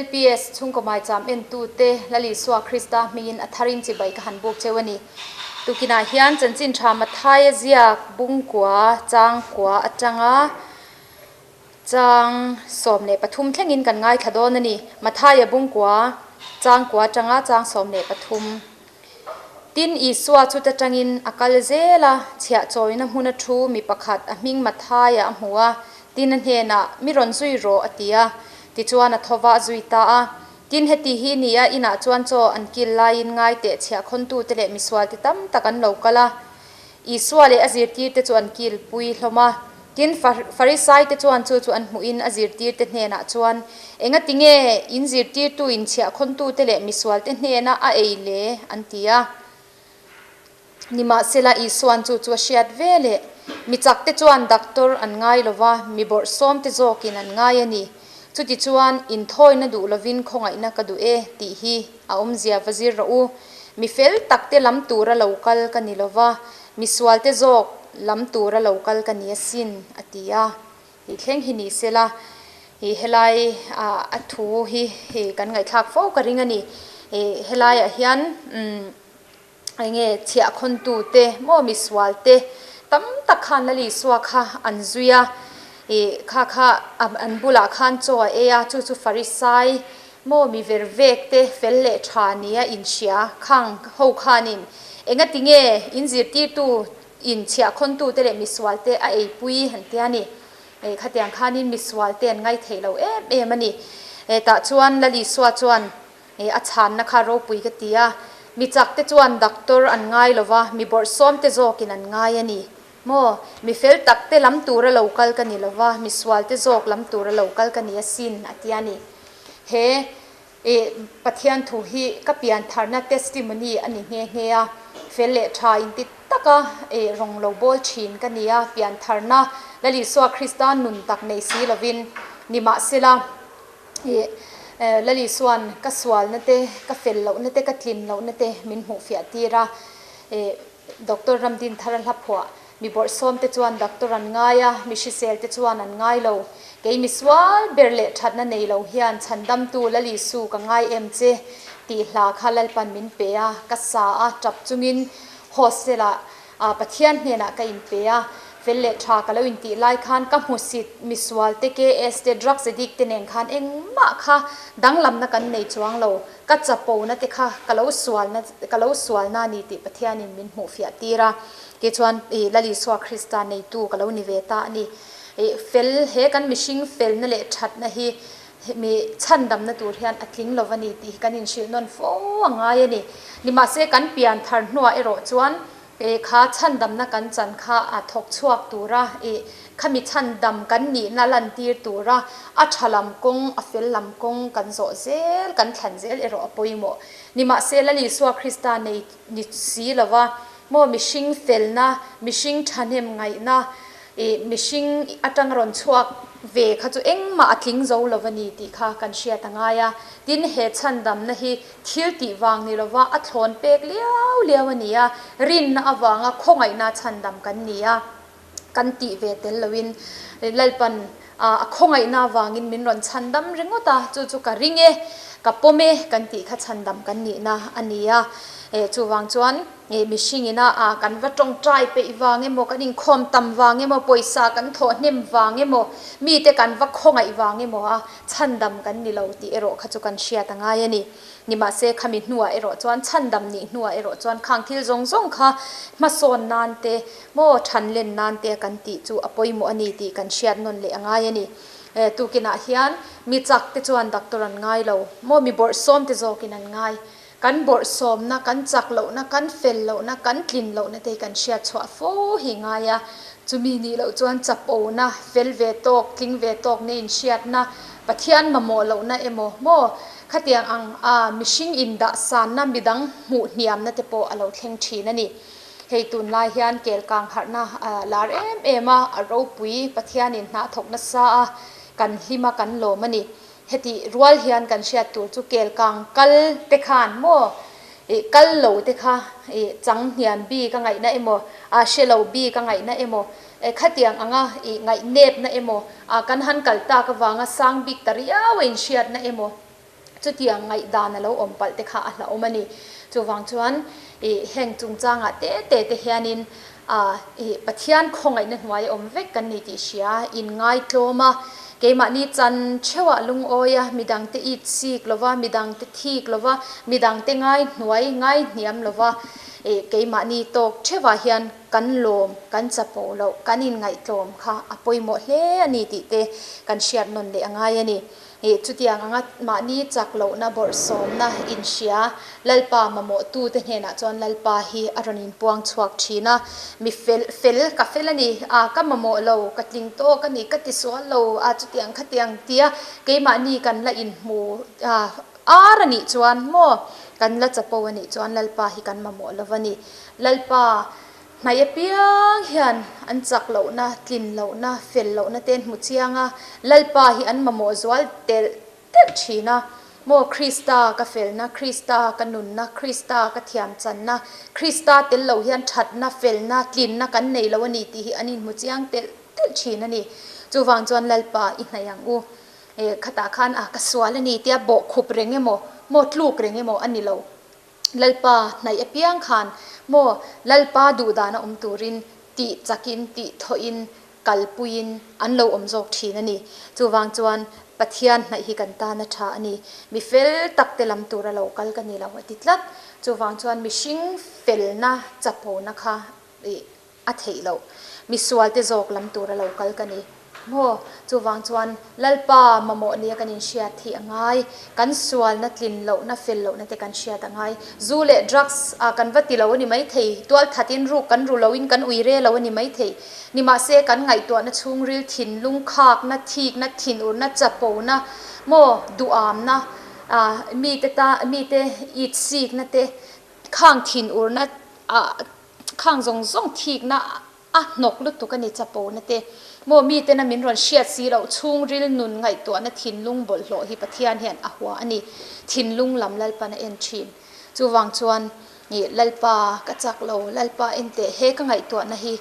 LPS chhungkaw maicham entute Lal Isua Krista hmingin a tharin chibai ka han buk cheu a ni. Tukinah hian chanchin tha Mathaia ziak bungkua changkua atanga Chang 13 thlengin kan ngaithla dawn a ni. Mathaia bungkua, changkua atanga chang 13. Tin, Isua chu ta tangin a kal zel a, chhiah chawina hmuna thu mi pakhat a hming Mathaia a hmu a, tin a hnenah, Mi rawn zui rawh, a ti a. Tichuan a tho vah zui ta a. Tin, heti hi ni a, inah chuan chaw an kil laiin ngai teh chhiah khawntute leh misualte tam tak an lo kal a. Isua leh a zirtirte chu an kilpui hlawm a. Tin, Farisaite chuan chu chu an hmuhin a zirtirte hnenah chuan, Engati nge in zirtirtu inchhiahkhawntute leh misualte hnena a ei le? an ti a. Nimahsela, Isua'n chu chu a hriat ve leh, Mi chakte chuan doctor an ngai lo va, mi bawrhsawmte zawkin an ngai a ni. Chutichuan, inthawina duh lovin khawngaihna ka duh e, tih hi a awmzia va zir rawh u. Mi fel takte lam tura lo kal ka ni lo va, mi sualte zawk lam tura lo kal ka ni asin, a ti a. Hi thleng hi ni sela, hi helai a thu hi kan ngaihthlak fo ka ring a ni. Helaiah hian umm eng nge chhiahkhawntute maw mi sualte tam tak khan Lal Isua kha an zui a, ih kha kha an bulah khan chaw a ei a, chu chu Farisai maw mi ver vek te fel leh tha nia inhria khang ho khanin engati nge in zirtirtu in chhiahkhawntute leh misualte a eipui an tia ni. Ih khatiang khanin misualte an ngaithei lo em em a ni. Tah chuan Lal Isua chuan He a chhanna kha ropui ka ti a, mi chak te chuan doctor an ngai lo va, mi bawrhsawm te zawkin an ngai a ni maw? Mi fel tak te lam tura lo kal ka ni lo va, mi sual te zawk lam tura lo kal ka ni asin, a ti a ni. He ih Pathian thu hi ka piantharna testimony a ni nghe nghe a, fel leh tha inti taka ih rawng lo bawl thin ka ni a, piantharna Lal Isua Krista nun tak nei si lovin nimahsela, Ih Lali chuan ka sualna te, ka fel lohna te, ka tlin lohna te min hmuh fiah tir a. Ih Doctor Ramdin Thara hla phuah, mi bawrhsawm te chuan doctor an ngai a, mi hrisel te chuan an ngai lo. Kei mi sual ber leh thatna nei lo hian chhandamtu Lali Su ka ngai em che tih hla kha Lalpan min pe a, ka sa a, tap chungin hostel ah A Pathian hnenah ka inpe a, fel leh tha ka lo intih lai khan ka hmusit misual te, KS te, drugs addict te nen khan engmah kha danglamna kan nei chuang lo, ka chapona te kha ka lo sualna ka lo sualna a ni tih Pathianin min hmuhfiah tir a, tichuan i Lal Isua Krista neitu ka lo ni ve ta a ni. I fel he kan mihring felna leh thatna hi mi chhandamna tur hian a tling lo a ni tih hi kan inhrilh nawn fo a ngai a ni. Nimahse kan pian thar hnuah erawh chuan eh kha chhandamna kan chan kha a thawk chhuak tura ih khami chhandam kan nihna lantir tura a tha lam kawng a fel lam kawng kan zawh zel kan thlan zel erawh a pawimawh. Nimahse Lal Isua Krista nei ni si lova maw mihring felna mihring thahnem ngaihna Ih, mihring atang rawn chhuak ve kha chu engmah a tling zo lo a ni tih kha kan hriat a ngai a. Tin, he chhandamna hi thil tih vang ni lova a thlawn pek liau liau a ni a, rinna avanga khawngaihna chhandam kan ni a, kan tih ve tel loin Lalpan a khawngaihna avangin min rawn chhandam ringawt a, chu chu ka ring e, ka pawm e kan tih kha chhandam kan nihna a ni a. Chuvang chuan. Nge mihring ina a kan va tawngtai peih vang emaw, kan inkhawm tam vang emaw, pawisa kan thawh hnem vang emaw, mite kan va khawngaih vang emaw a chhandam kan ni lo tih erawh kha chu kan hriat a ngai a ni. Nimahse khami hnuah erawh chuan chhandam nih hnuah erawh chuan khang thil zawng zawng kha hmasawn nan te maw thanlen nan te kan tih chu a pawimawh a ni tih kan hriat nawn leh a ngai a ni. Tukinah hian mi chak te chuan doctor an ngai lo maw, mi bawrhsawm te zawkin an ngai. Kan bawrhsawmna, kan chak lohna, kan fel lohna, kan tlin lohna te hi kan hriat chhuah fo hi ngai a. Chumi nih loh chuan chapona, fel ve tawk, tling ve tawk ne inhriatna, Pathian mamawh lohna emaw maw khatiang ang a mihring indahsanna midang hmuh hniamna te pawh a lo thleng thin a ni. Hei tunlai hian kelkang harhna a lar em em a, a ropui Pathianin hna thawk nasa a, kan hlim a, kan lawm a ni. Heti rual hian kan hriat tur chu kel kang kal te khan maw ih kal lo te kha ih chang hniam bik a ngaihna emaw ah hre lo bik a ngaihna emaw eh khatiang anga ih ngaihnepna emaw ah kan han kal tak avanga sang bik ta riau a inhriatna emaw. Chutiang ngaihdan a lo awm palh te kha a hlauhawm a ni. Chuvang chuan ih heng chungchangah te te te hianin ah ih Pathian khawngaihna hnuai awm vek kan ni tih hria inngai tlawm a, keimahni chan theuhah lungawi a, midangte it sik lova, midangte thik lova, midangte ngai hnuai ngai hniam lova ih keimahni tawk theuhah hian kan lawm, kan chapo loh, kan inngaihtlawm kha a pawimawh hle a ni tih te kan hriat nawn leh a ngai a ni. Ih, chutiang anga mahni chak lohna bawrhsawmna inhria Lalpa mamawhtute hnenah chuan Lalpa hi a rawn inpuang chhuak thin a, mi fel, fel, ka fel a ni, a, ka mamawh lo, ka tling tawk a ni, ka ti sual lo, a, chutiang khatiang tia keimahni kan la inhmu, a, ar a nih chuan maw, kan la chapo a nih chuan Lalpa hi kan mamawh lo va ni. Lalpa. Hnaih apiang hian an chak lohna, tlin lohna, fel lohna te an hmu chiang a, Lalpa hi an mamawh zual telh telh thin a. Maw Krista ka felna, Krista ka nunna, Krista ka thiamchanna, Krista tel lo hian thatna, felna, tlinna kan nei lo a ni tih hi an inhmu chiang telh telh thin a ni. Chuvang chuan Lalpa i hnaih ang u. E, khatah khan a ka sual a ni tia bawhkhup reng emaw, maw tluk reng emaw a ni lo. Lalpa hnaih apiang khan maw Lalpa duhdana awm turin tih chakin, tih thawhin, kalpuiin an lo awm zawk thin a ni. Chuvang chuan Pathian hnaih hi kan tan a tha a ni. Mi fel tak te lam tura lo kal ka ni lo a ti tlat. Chuvang chuan mihring felna chapona kha ih A theih loh. Misual te zawk lam tura lo kal ka ni. Maw? Chuvang chuan Lalpa mamawh nia kan inhriat hi a ngai. Kan sualna tlin lohna, fel lohna te kan hriat a ngai. Zu leh drugs ah kan va ti lo a ni maithei. Tualthatin ruk kan ru loin kan ui re lo a ni maithei. Nimahse kan ngaihtuahna chhungril thinlung khakna, thikna, thinurna, chapona, maw duhamna, ah mite ta mite itsikna te, khang thinurna ah Khang zawng zawng thikna a hnawk lutuk a ni chapona te. Maw mitena min rawn hriat si loh chhungril nun ngaihtuahna thinlung bawlhhlawh hi Pathian hian a hua a ni. Thinlung lam Lalpan a en thin. Chuvang chuan ih Lalpa ka chak lo, Lalpa en teh he ka ngaihtuahna hi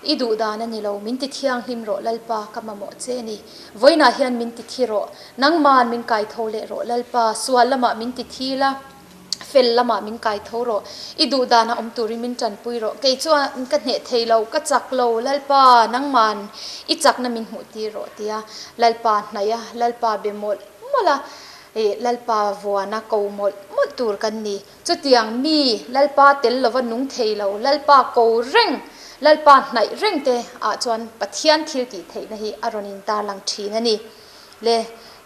i duh dan a ni lo, min ti thianghlim rawh Lalpa ka mamawh che a ni. Vawiinah hian min ti thi rawh, nangman min kai tho leh rawh Lalpa, sual lamah min ti thi la. Fel lamah min kai tho rawh. I duh danah awm turin min tanpui rawh. Kei chuan ka hneh thei lo, ka chak lo, Lalpa, nangman i chakna min hmuh tir rawh tia Lalpa hnaih a, Lalpa be mawlh mawlh a, ih Lalpa vuana ko mawlh mawlh tur kan ni. Chutiang mi Lalpa tel lova nung thei lo, Lalpa ko reng, Lalpa hnaih reng te ah chuan Pathian thil tih theihna hi a rawn intarlang thin a ni. Le,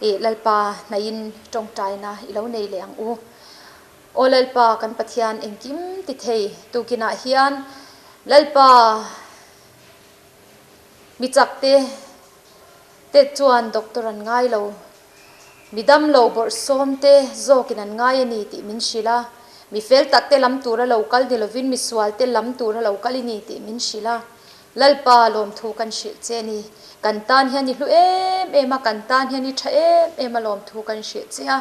i Lalpa hnaihin tawngtaina i lo nei leh ang u. Aw Lalpa kan Pathian engkim ti thei tukinah hian Lalpa mi chakte te chuan doctor an ngai lo, mi damlo bawrhsawmte zawkin an ngai a ni tih min hrilh a, mi fel takte lam tura lo kal ni lovin mi sualte lam tura lo kal i ni tih min hrilh a. Lalpa lawmthu kan hrilh che a ni. Kan tan hian i hlu em em a, kan tan hian i tha em em a lawmthu kan hrilh che a.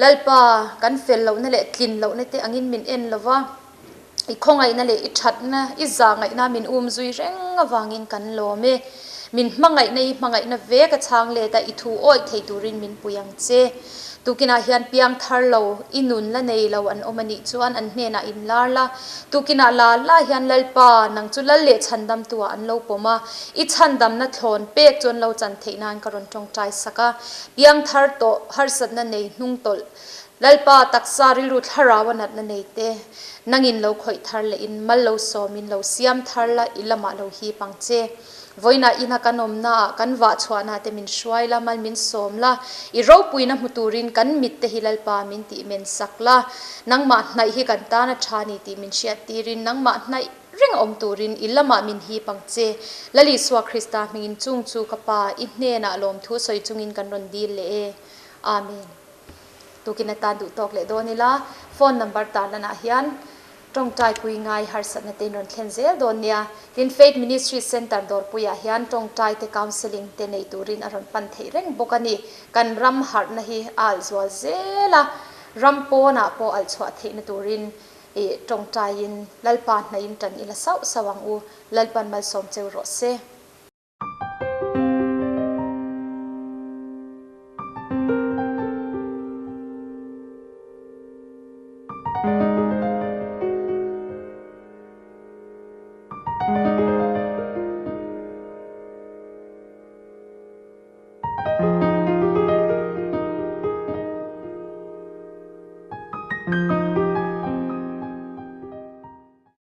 Lalpa, kan fel lohna leh tlin lohna te angin min en lo va, i khawngaihna leh i thatna, i zahngaihna min um zui reng avangin kan lawm e. Min hmangaihna i hmangaihna ve ka chhang let a, i thu awih thei turin min pui ang che. Tukinah hian piang thar lo, i nun la nei lo an awm a nih chuan an hnenah in lar la. Tukinah la la hian Lalpa, nang chu lal leh chhandamtuah an lo pawm a, i chhandamna thlawn pek chu an lo chan theih nan ka rawn tawngtai sak a. Piang thar tawh, harsatna nei hnung tawlh, Lalpa taksa rilru thlarau a natna nei te, nangin lo khawih thar leh in mal lo sawmin lo siam thar la, i lamah lo hip ang che. Vawiinah ina kan awmnaah kan vah chhuahna te min hruai la, mal min sawm la, i ropuina hmu turin kan mit te hi Lalpa min tih men sak la, nangmah hnaih hi kan tan a tha ni tih min hriat tirin nangmah hnaih reng awm turin i lamah min hip ang che. Lal Isua Krista hmingin chung chu ka Pa i hnenah lawmthu sawi chungin kan rawn dil leh e. Amen. Tukin atan duh tawk leh dawn ila, phone number tarlanah hian Tawngtai pui ngai harsatna te in rawn thlen zel dawn nia. Tin, Faith Ministry Centre dawrpuiah hian tawngtai te counselling te nei turin a rawn pan theih reng bawk a ni. Kan ram harhna hi a alh zual zel a, ram pawnah pawh alh chhuah theihna turin ih tawngtaiin Lalpa hnaihin tan ila sauh sauh ang u. Lalpan malsawm cheu rawh se.